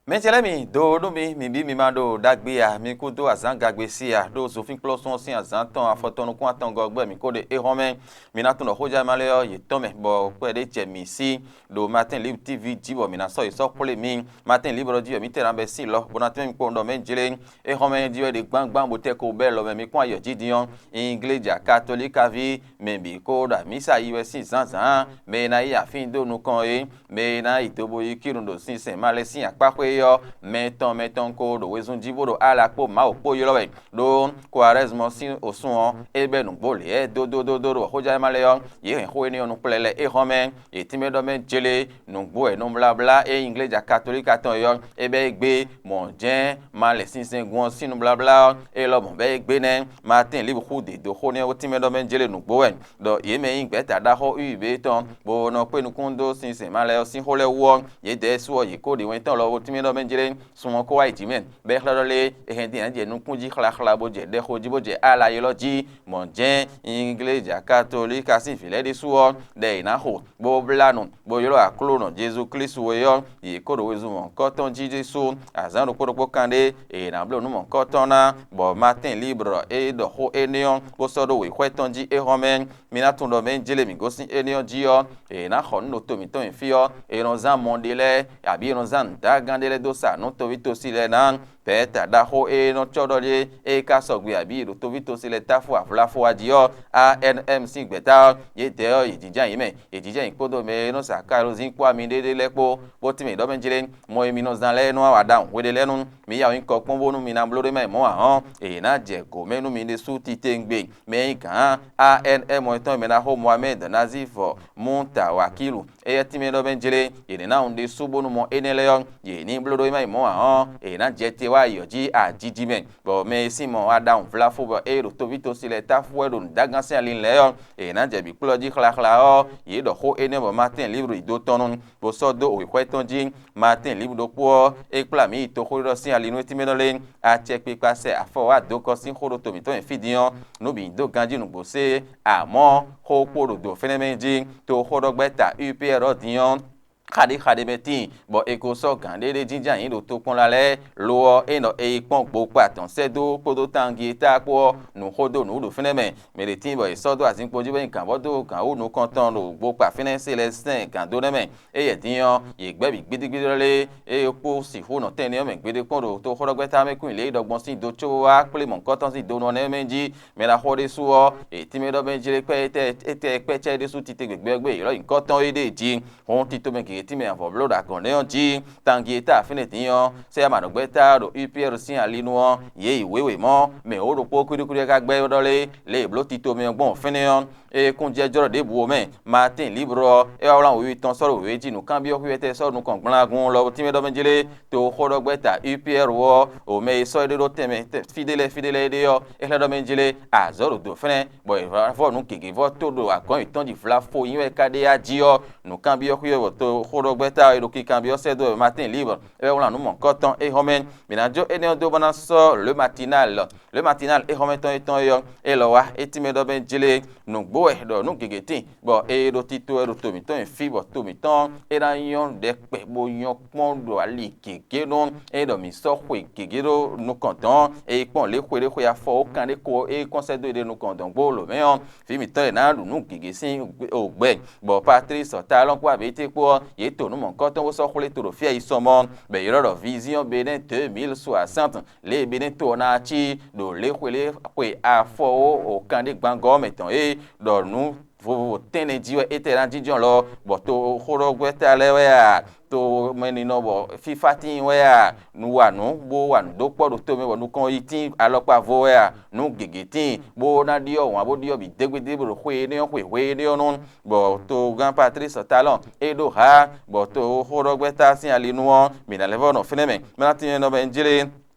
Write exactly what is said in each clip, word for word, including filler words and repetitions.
Mɛ ce lɛ́ɛ mi, do nú mi, mi bǐ mi ma ɖo ɖagbe a, mi kúdó azǎn gagbe sí a, ɖó zofínkplɔ́sún ɔ́ sín azǎn tɔn afɔtɔn nukún atɔngɔ́ gbɛ́ mǐ ko ɖe éhɔ́mɛ. Mi ná tunwun ɖɔ xójánmalé ɔ́ yě tɔn mɛ, bɔ kpɛɖé jɛ mǐ sí ɖo Matin Libre T V jí, bɔ mǐ ná sɔ́ yě sɔ́ xwlé mi. Matin Libre jí wɛ mǐ tɛ́ ná bɛ́ sín lɔ, bó ná tɛ́ mì kpowun ɖɔ mɛ jlé. Éhɔ́mɛ jí wɛ ɖe gbangban bó tɛ́ ko bɛ́ lɔ mɛ mǐ kpɔ́n ayɔ jí din ɔ́, Ingléja Katolíkaví mɛ bǐ ko ɖo amǐsa yi wɛ sín zǎnzǎn, mɛ e ná yi afín dó nukɔn é, mɛ e ná yi do bo yi kínu ɖo sinsɛn malɛ sín akpáxwé é ɔ́, mɛ tɔn mɛ tɔn ko ɖo wezun jí bó ɖo Ala kpó Mawu kpó ylɔ́ wɛ. Ɖó Kuarɛ́zmu ɔ́ sín osún ɔ́, é bɛ́ nǔgbó lě dódódódó ɖo xójánmalɛ ɔ́, yě hɛn xó énɛ́ ɔ́ nukplɛ́lɛ́ éhɔ́mɛ. Yě tínmɛ ɖɔ mɛ jlé nǔgbó wɛ nɔbláblá e nyí Igleja Katolíka tɔn é ɔ́, é bɛ́ é gbé, mɔ̌ jɛ́n malɛsinsɛngun ɔ́ sín nubláblá ɔ́, é lɔmɔ̌ bɛ́ é gbé nɛ́. Matín Libu xú dǐdó xó nɛ́ ó tínmɛ ɖɔ mɛ jlé nǔgbó wɛ, ɖɔ yě mɛ e nyí gbɛ̌ta ɖaxó Uwuibé tɔn, bó nɔ kpé nukún dó sinsɛn malɛ ɔ́ sín xó lɛ́ɛ wú ɔ́, yě dɛ su ɔ́, yě kó ɖi wɛn tɔn lɔ ó tínmɛ ɖɔ mɛ jlé. Sun ɔ́ kó wá yi jǐ mɛ, bɔ é xlɛ́ ɖɔ lé, è hɛn din ǎ jɛ nukún jí xlaxla bó jɛ ɖɛxo jí bó jɛ ala ylɔ́ jí, mɔ̌ jɛ́n Igleja Katolíka sín vǐ lɛ́ɛ ɖésú ɔ́, ɖɛ yě ná xo, bó blá nu, bó ylɔ́ Aklúnɔ Jezu Klísu é ɔ́, yě kó ɖo wezun mɔ̌hunkɔtɔn jí ɖésú. Azǎn ɖokpó ɖokpó kanɖé è nǎ bló nǔ mɔ̌hunkɔtɔn ná, bɔ Matín Libre e ɖɔ xó énɛ́ ɔ́, bó sɔ́ ɖó wěxwɛ́ tɔn jí éhɔ́mɛ. Mi ná tunwun ɖɔ mɛ e jlé mǐ gosín énɛ́ ɔ́ jí ɔ́, è nǎ xɔ nǔ ɖo to mǐtɔn e fí ɔ́, è nɔ zán mɔ ɖé lɛ́ɛ, abǐ è nɔ zán nǔdágán ɖé lɛ́ɛ dó sa nǔ toví tosi lɛ́ɛ ná. Gbɛ̌ta ɖaxó e nɔ cɔ́ ɖɔ ɖíe, é ka sɔgbe abǐ è ɖo toví tosi lɛ́ɛ táfú avlafó wa jí ɔ́, A N M sín gbɛ̌ta ɔ́, yědɛɛ ɔ́, yě jínjɔ́n ayǐ mɛ, yě jínjɔ́n ayǐ kpódó mɛ e nɔ sa kalozín kpó ami ɖé ɖé lɛ́ɛ kpó, bó tínmɛ ɖɔ mɛ jlé, mɔ e mi nɔ zán lɛ́ɛ nɔ wá wa ɖawun hwe ɖé lɛ́ɛ nu. Mi ya nyí kɔ kpɔ́n bónú mi ná bló ɖé mɛ mɔ̌ ǎ ɔ́, è nǎ jɛ gǒ mɛ nú mi ɖésú titewungbe. Mɛ e nyí gǎn A N M ɔ́ tɔn e mɛ ná xo Mohamɛ́d Nazíf Mutawakilu, éyɛ́ tínmɛ ɖɔ mɛ jlé, yě ní ná wun ɖésú bónú mɔ énɛ́ lɛ́ɛ ɔ́, yě ní bló ɖó é má yi mɔ̌ ǎ ɔ́, è nǎ jɛ te wá yi ɔ́ jí ajiji mɛ, bɔ mɛ e sín mɔ wá ɖawun vláfó bɔ é ɖo toví tosi lɛ́ɛ táfú wɛ ɖo nǔdágán sín ali lɛ́ɛ ɔ́, è nǎ jɛ bǐ kplɔ́ jí xlaxla ɔ́, yě ɖɔ xó énɛ́ bɔ Matín Libre yi dó tɔn nu, bó sɔ́ dó wěxwɛ́ tɔn jí. Matín Libre ɖokpó ɔ́, é kplá mǐ yi toxóɖiɖɔ sín ali nú é tínmɛ ɖɔ lé, acɛkpikpa sɛ afɔ wá dó kɔ sín xó ɖo to mǐtɔn e fí din ɔ́, nú mǐ dó ganjí nǔgbó sé, amɔ̌ xó kpó ɖo dǒ fɛ́nɛ́ mɛ jí, toxóɖɔgbɛ́ta U P R ɔ́ din ɔ́, xaɖéxaɖé mɛ tíin, bɔ è ko sɔ́ gǎn ɖé ɖé jínjɔ́n ayǐ ɖo tokpɔnla lɛ́ɛ, lo ɔ́, é nɔ è yi kpɔ́n gbokpa tɔn sɛ́ dó kpódó tangíéta kpó ɔ́, nǔ xó dó nǔ ɖo fɛ́nɛ́ mɛ. Mɛ ɖě tíin bɔ è sɔ́ dó azǐn kpo jí bɔ é nyí gǎnvɔ́ dó gǎn wú nukɔntɔn ɖo gbokpa fɛ́nɛ́ se lɛ́ɛ sɛn gǎn dó nɛ́ mɛ. Éyɛ́ din ɔ́, yě gbɛ́ bǐ gbídígbídí lɛ́ɛ, ée é kpó sixú nɔ tɛ́ntin ɔ́ mɛ gbeɖé kpɔ́n ɖo toxóɖɔgbɛ́ta mɛ kún lě e ɖɔ gbɔn sín do có wá kplé mɔ̌hunkɔtɔn sín do nɔ nɛ́ mɛ jí. Mɛ ɖaxó ɖésú ɔ́, è tínmɛ ɖɔ mɛ jlé kpɛ́ étɛ́ étɛ́ kpɛ́cɛ́ ɖésú titewungbe gbɛ́gbɛ́ yě lɔ́ nyǐkɔ tɔn é ɖée jí. Hɔn tito mɛ gěgé tínmɛ avɔ̌ bló ɖo agɔ̌ nɛ́ ɔ́ jí. Tangi e tá fínɛ́ din ɔ́, sɛ́ amadɔ̌gbɛ́ta ɖo U P R sín ali nu ɔ́, yě yi wěwe mɔ̌, mɛ wǒ ɖokpó kwíɖíkwíɖí wɛ ka gbɛ́ ɖɔ lé, lě e è blǒ tito mɛ ɔ́ gbɔn fɛ́nɛ ɔ́, é kún jɛ jlɔ́ ɖěbǔ ó mɛ. Matín Libre ɔ́, é wá wlán wěwe tɔn sɔ́ ɖo wěwe jí nǔkanbyɔ́ xwíwɛ́tɛ́ sɔ́ nukɔn gblágun lɔ tínmɛ ɖɔ mɛ jlé, toxóɖɔgbɛ́ta U P R ɔ́, o mɛ e sɔ́ éɖé ɖó tɛnmɛ fí ɖé lɛ́ɛ fí ɖé lɛ́ɛ é ɖe ɔ́, é xlɛ́ ɖɔ mɛ jlé, azɔ̌ ɖo dǒ fɛ́nɛ́, bɔ è vɔ nǔ gěgé vɔ́ tó ɖo agɔ̌n yětɔn jí vlafo nyi wɛ ka ɖe yá jí ɔ́, nǔkanbyɔ́ xwíwɛ bɔ toxóɖɔgbɛ́ta ɔ́ e ɖo kikanbyɔ́ sɛ́ dó wɛ Matín Libre, é wá wlán nǔ mɔ̌hunkɔtɔn éhɔ́mɛ. Mǐ ná jó énɛ́ ɔ́ dó bó ná sɔ́ Le Matinal. Le Matinal éhɔ́mɛtɔn étɔn é ɔ́, é lɔ wá, é tínmɛ ɖɔ mɛ jlé, nǔgbó wɛ ɖɔ nǔ gěgé tíin, bɔ é ɖo tito wɛ ɖo to mǐtɔn nyi fí, bɔ to mǐtɔn é ná nyɔ́ ɖɛkpɛ bó nyɔ́ kpɔ́n ɖo ali gěgé nú é ɖɔ mǐ sɔ́ xwe gěgé ɖó nukɔn dɔ̌n. É yi kpɔ́n lě xwe ɖé xwe afɔ ó kan ɖé ko é kɔn sɛ́ dó é ɖe nukɔn dɔ̌n gbó lǒ mɛ ɔ́, vǐ mǐtɔn e ná ɖu nǔ gěgé sín ògbɛ, bɔ Patlísi Talɔn kpó Aběté kpó ɔ́, yě to nǔ mɔ̌hunkɔtɔn bó sɔ́ xwlé to ɖo fí e yi sɔ mɔ́, bɔ è ylɔ́ ɖɔ Vizyɔ́n Benɛ́ deux mille soixante. Lě e Benɛ́ to ɔ́ ná cí ɖo lě xwe lě xwe afɔwó o kanɖé gbangɔ́ ɔ́ mɛ tɔn é ɖɔ nǔ vovovo tɛ́nnɛ jí wɛ étɛ́ ná jínjɔ́n lɔ, bɔ toxóɖɔgbɛ́ta lɛ́ɛ wɛ a, tomɛninɔ bɔ fífá tíin wɛ a, nǔwanú bó wa nǔ dó kpɔ́ ɖo tomɛ bɔ nukɔn yi tíin alɔkpa vo wɛ a, nǔ gěgé tíin, bó ná ɖyɔ́ wǎn bó ɖyɔ́ bǐ dégbédé bó ɖo xwe énɛ́ ɔ́ xwe hwe énɛ́ ɔ́ nú, bɔ togán Patlísi Talɔn é ɖó hǎ, bɔ toxóɖɔgbɛ́ta sín ali nu ɔ́, mǐ ná lɛ́ vɔ́ nɔ fínɛ́ mɛ, mɛ ná tíin nɔ mɛ jlé.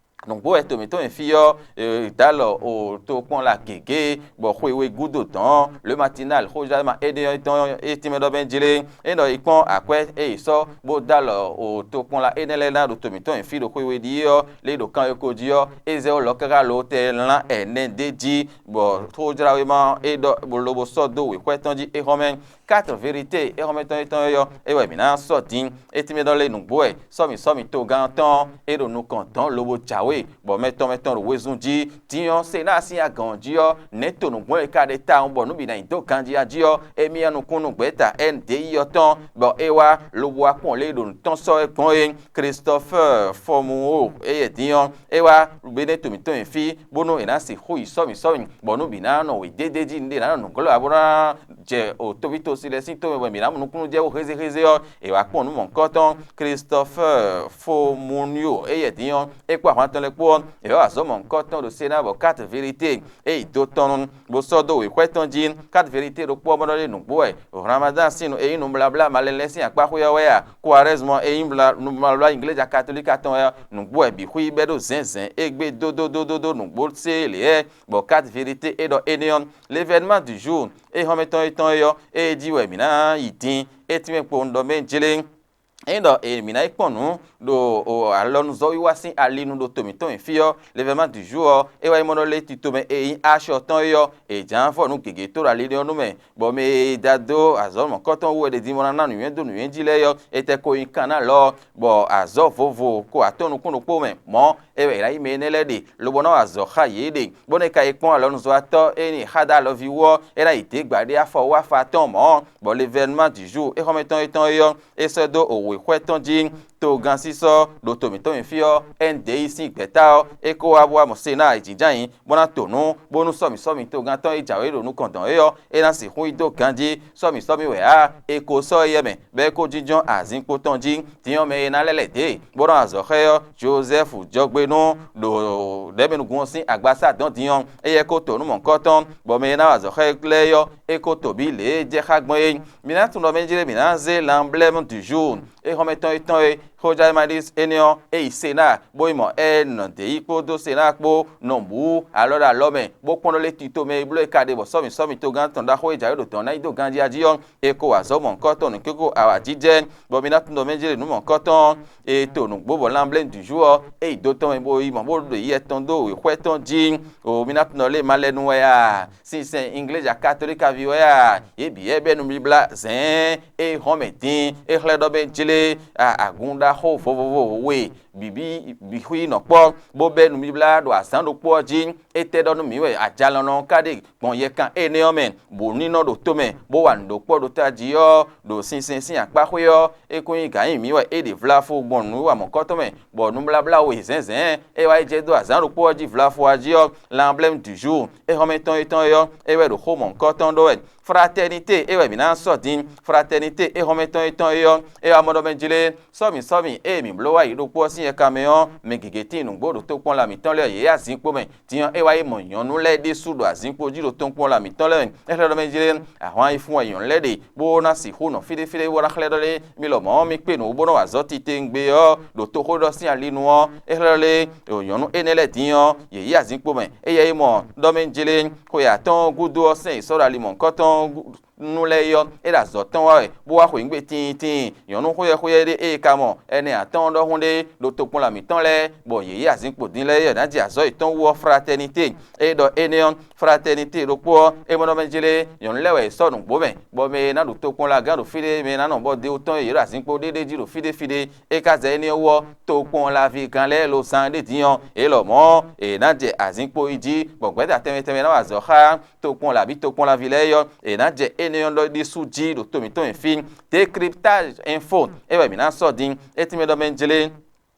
Nǔgbó wɛ to mǐtɔn nyi fí ɔ́, è dó alɔ o tokpɔnla gěgé, bɔ xwe we gúdo dɔ̌n, Le Matinal xójánma énɛ́ ɔ́ tɔn é tínmɛ ɖɔ mɛ jlé. É ɖɔ yi kpɔ́n akwɛ́ e è sɔ́ bó dó alɔ o tokpɔnla énɛ́ lɛ́ɛ ná ɖo to mǐtɔn nyi fí ɖo xwe we ɖíe ɔ́, lě e ɖo kan e ko jí ɔ́, é zɛ wó lɔ káká lo tɛ lan ɛnɛ d'é jí, bɔ xójláwéma ɔ́ é ɖɔ lobo sɔ́ dó wěxwɛ́ tɔn jí éhɔ́mɛ. Quatre vérité é xɔ́mɛ tɔn étɔn é ɔ́, é wɛ mǐ ná sɔ́ din. É tínmɛ ɖɔ lé nǔgbó wɛ sɔ́mǐ sɔ́mǐ togán tɔn é ɖo nukɔn dɔ̌n lobo jǎwe, bɔ mɛ tɔn mɛ tɔn ɖo wezun jí. Din ɔ́, Senáa sín agɔ̌n ɔ́ jí ɔ́, nɛ̌ to nǔgbó e ka ɖe tawun bɔ nǔ bǐ ná nyi dó ganjí jí ɔ́, émí ɔ́ nukúnnú gbɛ̌ta N D I ɔ́ tɔn, bɔ é wá lobo wá kpɔ́n lě e ɖo nǔ tɔn sɔ́ wɛ gbɔn é. Christophe Fomuo éyɛ́ din ɔ́, é wá ɖo énɛ́ to mǐtɔn nyi fí, bónú è nǎ sixú yi sɔ́mǐ sɔ́mǐ, bɔ nú bǐ ná nɔ wědédé jí, nǔɖé ná nɔ nǔglɔ́ ǎ bó ná jɛ o tóvítósi lɛ́ɛ sín tó mɛ, bɔ mǐ ná mɔ nukúnnú jɛ wú hézéhézé ɔ́, è wǎ kpɔ́n nǔ mɔ̌hunkɔtɔn Christophe Fomunio éyɛ́ din ɔ́, é kpó ahwan tɔn lɛ́ɛ kpó ɔ́, è wǎ wá zɔ̌ mɔ̌hunkɔtɔn ɖo Senáa, bɔ Quatre Vérité é yi dó tɔn nu, bó sɔ́ dó wěxwɛ́ tɔn jí. Quatre Vérité ɖokpó ɔ́ mɔ ɖɔ ɖé nǔgbó wɛ Ramadan sín nú é nyí nǔbláblá malɛnlɛ́n sín akpáxwé ɔ́ wɛ a? Quaresme é nyí nǔbláblá Igleja Katolíka tɔn wɛ ɔ́, nǔgbó wɛ bǐ xwí bɛ́ ɖó zɛ̌nzɛ̌n égbé dódódódódó nǔgbó sé lě wɛ, bɔ Quatre Vérité é ɖɔ énɛ́ ɔ́, l'événement du jour é hɔn mɛ tɔn é tɔn é ɔ́, é jí wɛ mǐ ná yi din. É tínmɛ kpowun ɖɔ mɛ jlé. Ényí ɖɔ è mǐ ná yi kpɔ́n nǔ ɖo alɔnuzɔ́wiwa sín ali nu ɖo to mǐtɔn nyi fí ɔ́, l'événement du jour ɔ́, é wá nyí mɔ ɖɔ lé tito mɛ e nyí Asyɔ tɔn é ɔ́, è jǎn avɔ nǔ gěgé tó ɖo ali ɔ́ nu mɛ, bɔ mɛ e da dó azɔ̌ mɔ̌kɔtɔn wú wɛ ɖě din bó ná ná nǔnywɛ́ dó nǔnywɛ́ jí lɛ́ɛ ɔ́, étɛ́ ko nyí kan ná lɔ, bɔ azɔ̌ vovo ko atɔ́ nukún ɖokpó mɛ mɔ̌, é wɛ è nǎ yí mɛ énɛ́ lɛ́ɛ ɖe, lobo ná wa azɔ̌ xá yě ɖe, bó nɔ́ ka yi kpɔ́n alɔnuzɔ́watɔ́ e nyí xá dó alɔví wú ɔ́, é ná yi dě gbǎ ɖé afɔ wú afa tɔn mɔ̌, bɔ l'événement du jour é xɔ́mɛ tɔn é tɔn é ɔ́, é sɛ́ dó wěxwɛ́ tɔn jí. Togán sísɔ́ ɖo to mǐtɔn nyi fí ɔ́, N D I sín gbɛ̌ta ɔ́, é kó wá bó wá mɔ Senáa jǐján nyi, bó ná to nǔ, bónú sɔ́mǐ sɔ́mǐ togán tɔn e jǎwe ɖo nukɔn dɔn é ɔ́, é ná sixú yi dó ganjí. Sɔ́mǐ sɔ́mǐ wɛ ǎ, è ko sɔ́ éyɛ́ mɛ, bɔ é ko jínjɔ́n azǐnkpo tɔn jí. Din ɔ́, mɛ e ná lɛ́ lɛ̌ dě, bó ná wa azɔ̌ xá ɛ ɔ́, Jozɛ́fu jɔgbenú ɖo ɖɛ̌mɛnúgun ɔ́ sín agbaza dɔn din ɔ́, éyɛ́ ko to nǔ mɔ̌hunkɔtɔn, bɔ mɛ e ná wa azɔ̌ xá ɛ lɛ́ɛ ɔ́, é ko to bǐ lě e jɛ xá gbɔn é. Mǐ ná tunwun ɖɔ mɛ jlé mǐ ná zé l'emblème du jour é xɔ́mɛ tɔn é tɔn é. Xojayimalisu énɛ́ ɔ́, é yi Senáa, bó yi mɔ Ɛɛlnu nɔ dě yi kpódó Senáa kpó nɔ bǔ alɔ ɖo alɔ mɛ, bó kpɔ́n ɖɔ lé tito mɛ e bló e ka ɖe bɔ sɔ́mi sɔ́mi togán tɔn ɖaxó e jǎwe ɖo dɔ̌n ná yi dó ganjí jí ɔ́, è ko wa azɔ̌ mɔ̌hunkɔtɔn nǔkínkó awǎjijɛ, bɔ mi ná tunwun ɖɔ mɛ jlé nǔ mɔ̌hunkɔtɔn ɔ́, è to nǔgbó bɔ lanblɛ́ du jour ɔ́, é yi do tɔn mɛ bó yi mɔ bó ɖo yɛ tɔn dó wěxwɛ́ tɔn jí. O mi ná tunwun ɖɔ lé ma lɛ́ nu wɛ a? Sinsɛn Ingleja Katolíka ví wɛ a? Yě bǐ wɛ bɛ́ nubíblá zɛ̌ɛn e hɔn mɛ din é xlɛ́ ɖɔ mɛ jlé agun ɖaxó vovovo we bǐ bǐ xwí nɔ kpɔ́, bó bɛ́ nubíblá ɖo azǎn ɖokpó ɔ́ jí. Étɛ́ ɖɔ nú mǐ wɛ ajalɔnɔ ɔ́ ka ɖe gbɔn yɛkan énɛ́ ɔ́ mɛ, bó ní nɔ ɖo tó mɛ, bó wa nǔ ɖokpó ɖo tají ɔ́, ɖo sinsɛn sín akpáxwé ɔ́, é kún nyí gǎn nyi mǐ wɛ é ɖe vlafo gbɔn nǔwiwa mɔ̌kɔtɔn mɛ, bɔ nubláblá we zɛ̌nzɛ̌n e wá yi jɛ dó azǎn ɖokpó ɔ́ jí vlafo ɔ́ jí ɔ́, l'emblème du jour é hɔn mɛ tɔn é tɔn é ɔ́, é wɛ ɖo xó mɔ̌hunkɔtɔn ɖó wɛ. Fraternité é wɛ mǐ ná sɔ́ din. Fraternité é hɔn mɛ tɔn é tɔn é ɔ́, é wá mɔ ɖɔ mɛ jlé, sɔ́mi sɔ́mi e mǐ bló wá yi ɖokpó ɔ́ sín yɛkamɛ ɔ́, mɛ gěgé tíin nǔgbó ɖo tokpɔnla mǐtɔn lɛ́ɛ yě yi azǐnkpo mɛ. Din ɔ́, é wá yi mɔ nyɔ̌nu lɛ́ɛ ɖésú ɖo azǐnkpo jí ɖo tokpɔnla mǐtɔn lɛ́ɛ mɛ. É xlɛ́ ɖɔ mɛ jlé, ahwan yi fún wɛ nyɔ̌nu lɛ́ɛ ɖe, bó ná sixú nɔ fí ɖé fí ɖé bó ná xlɛ́ ɖɔ lé mì lɔmɔ̌ mì kpe nǔ bó nɔ́ wa azɔ̌ titewungbe ɔ́ ɖo toxóɖɔ sín ali nu ɔ́, é xlɛ́ ɖɔ lé nyɔ̌nu énɛ́ lɛ́ɛ din ɔ́, yě yi azǐnkpo mɛ. Éyɛ́ yi mɔ ɖɔ mɛ jlé, xwe atɔ́ɔ́n gúdo ɔ́ sɛ́n yě sɔ́ ɖo ali mɔ̌hunkɔtɔn nú lɛ́ɛ é ɔ́, é ɖo azɔ̌ tɔn wa wɛ, bó wá xweyǐgbe tintin. Nyɔ̌nu xóyɛ́xóyɛ́ ɖé e ka mɔ ɛnɛ atɔ́ɔ́n ɖɔhun ɖé ɖo tokpɔnla mǐtɔn lɛ́ɛ, bɔ yě yi azǐnkpo din lɛ́ɛ é ɔ́, ná ji azɔ̌ yětɔn wú ɔ́, fraternité é ɖɔ énɛ́ ɔ́, fraternité ɖokpó ɔ́, é mɔ ɖɔ mɛ jlé nyɔ̌nu lɛ́ɛ wɛ è sɔ́ nǔgbó mɛ, bɔ mɛ e ná ɖo tokpɔnlagán ɖo fí ɖé, mɛ e ná nɔ bɔ de tɔn e yě ɖo azǐnkpo ɖé ɖé jí ɖo fí ɖé fí ɖé, é ka zɛ énɛ́ ɔ́ wú ɔ́, tokpɔnlaví gán lɛ́ɛ lo zán ɖé din ɔ́, é lɔmɔ̌ è nǎ jɛ azǐnkpo yi jí, bɔ gbɛ̌ta tɛnmɛ tɛnmɛ ná wa azɔ̌ xá tokpɔnla abǐ tokpɔnlaví lɛ́ɛ é ɔ́, è nǎ jɛ énɛ́ ɔ́ ɖɔ ɖésú jí ɖo to mǐtɔn nyi fí. Décryptage info é wɛ mǐ ná sɔ́ din. É tínmɛ ɖɔ mɛ jlé.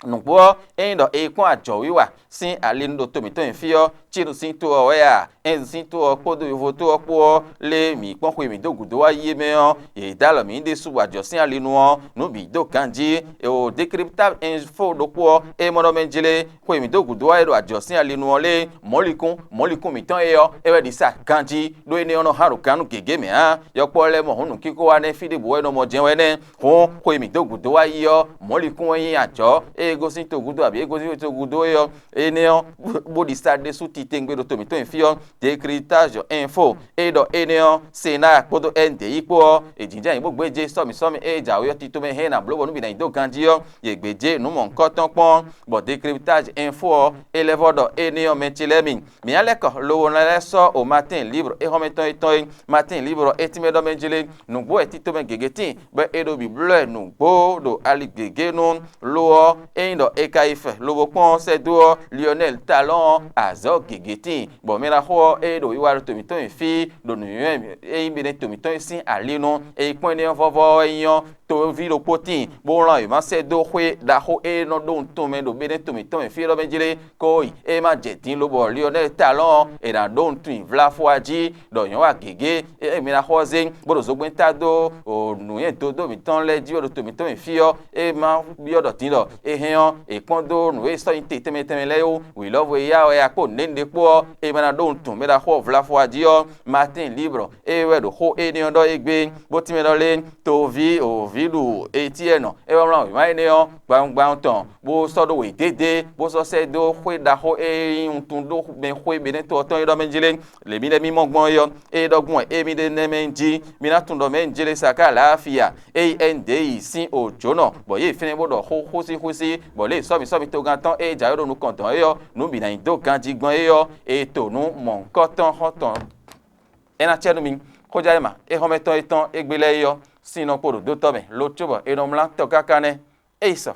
Nǔgbó ɔ́, ényí ɖɔ è yi kpɔ́n ajɔ̌wiwa sín ali nu ɖo to mǐtɔn nyi fí ɔ́, Cínu sín to ɔ́ wɛ a? Ɛnzu sín to ɔ́ kpódó yovo to ɔ́ kpó ɔ́, lé mǐ kpɔ́n xwe mǐ dó gǔdo wá yi é mɛ ɔ́, yě dó alɔ mǐ ɖésú bɔ ajɔ̌ sín ali nu ɔ́, nǔ bǐ dó ganjí. È o Décryptage info ɖokpó ɔ́, é mɔ ɖɔ mɛ jlé, xwe mǐ dó gǔdo wá e ɖo ajɔ̌ sín ali nu ɔ́ lé, mɔ̌likún mɔ̌likún mǐtɔn é ɔ́, é wɛ ɖi sa ganjí, ɖó énɛ́ ɔ́ nɔ hán ɖo gannú gěgé mɛ ǎ. Yɔkpɔ́ lɛ́ɛ mɔ hǔn nǔkínkó wa nɛ́ fí ɖěbǔ wɛ é nɔ mɔ jɛ́n wɛ nɛ́. Hǔn xwe mǐ dó gǔdo wá yi ɔ́, mɔ̌likún wɛ nyí ajɔ̌ e gosín togúdo abǐ e gosín togúdo é ɔ́, énɛ́ ɔ́, bó ɖi sa ɖésú titewungbe ɖo to mǐtɔn e fí ɔ́, Décryptage Info e ɖɔ énɛ́ ɔ́, Sénat kpódó N D I kpó ɔ́, è jǐnjɛ́n yě bó gbéjé sɔ́mǐ sɔ́mǐ e jǎwe ɔ́ tito mɛ hɛn ná bló bɔ nǔ bǐ ná yi dó ganjí ɔ́, yě gbéjé nǔ mɔ̌hunkɔtɔn kpɔ́n, bɔ Décryptage Info ɔ́, é lɛ́ vɔ ɖɔ énɛ́ ɔ́, mɛ ce lɛ́ɛ mi, mǐ ná lɛ́ kɔ lobo ná lɛ́ sɔ́ o Matín líbru é xɔ́mɛ tɔn é tɔn é. Matín líbru ɔ́, é tínmɛ ɖɔ mɛ jlé, nǔgbó wɛ tito mɛ gěgé tíin, bɔ è ɖo bǐblɔ́ ɛ nǔgbó ɖo ali gěgé nu. Lo ɔ́, ényí ɖɔ è ka yi fɛ lobo kpɔ́n ɔ́ sɛ́ dó ɔ́, Lionel Talɔn ɔ́, azɔ̌ gěgé tíin, bɔ mɛ ɖaxó ɔ́, é ɖo wiwa ɖo to mǐtɔn nyi fí ɖo nǔnywɛ́ ényí mɛ to mǐtɔn e sín ali nu. È yi kpɔ́n énɛ́ ɔ́ vɔ́vɔ́ ɔ́, é nyí ɔ́, toví ɖokpó tíin, bó wlán wěma sɛ́ dó xwé ɖaxó e nɔ ɖó wuntun mɛ ɖo mɛ to mǐtɔn nyi fí élɔ́ mɛ jlé, kó yi é ma jɛ din lobɔ Lionel Talɔn ɔ́, è nǎ ɖó wuntun nyi vlafo jí, ɖɔ nyɔ̌wa gěgé e mɛ ná xɔ zé, bó ɖo zogbɛ́n ta dó nǔnywɛ́ dodó mǐtɔn lɛ́ɛ jí wɛ ɖo to mǐtɔn mɛ fí ɔ́, é ma byɔ́ ɖɔ din ɖɔ é hɛn ɔ́, è kpɔ́n dó nǔ e sɔ́ nyi te tɛnmɛ tɛnmɛ lɛ́ɛ ó, wǐlɔ́vo e yá wɛ a kpó nǔɖé nǔɖé kpó ɔ́, è ma ná ɖó wuntun mɛ ɖaxó vlafo jí ɔ́, Matín Libre é wɛ ɖo xó énɛ́ ɔ́ ɖɔ égbé, bó tínmɛ ɖɔ lé, toví òví ɖu Etyɛ́nɔ é wɛ wlán wěma énɛ́ ɔ́ gbawungbawu tɔn, bó sɔ́ ɖó wědédé, bó sɔ́ sɛ́ dó xwé ɖaxó e nyí wuntun ɖó mɛ xwé Benɛ́to ɔ́ tɔn é ɖɔ mɛ jí lé. Lě mǐ ɖe mí mɔ gbɔn é ɔ́, é ɖɔ gbɔn wɛ émí ɖe nɛ́ mɛ jí, mí ná tunwun ɖɔ mɛ jí lé sa ká alǎfia, ényí é un ɖě yi sín o jǒnɔ, bɔ yě fínɛ́ bó ɖɔ xó xúsíxúsí, bɔ lě e sɔ́mi sɔ́mi togán tɔn e jǎwe ɖo nukɔn dɔn é ɔ́, nǔ bǐ ná nyi dó ganjí gbɔn é ɔ́, è to nǔ mɔ̌hunkɔtɔn xɔ́ntɔn. É ná cɛ nú mi, xójá e ma é xɔ́mɛtɔn e tɔn égbé lɛ́ɛ é ɔ́, sin nɔ kpo ɖo dotɔ́ mɛ, lo cóbɔ è nɔ mlá tɔ káká nɛ́. É yi sɔ.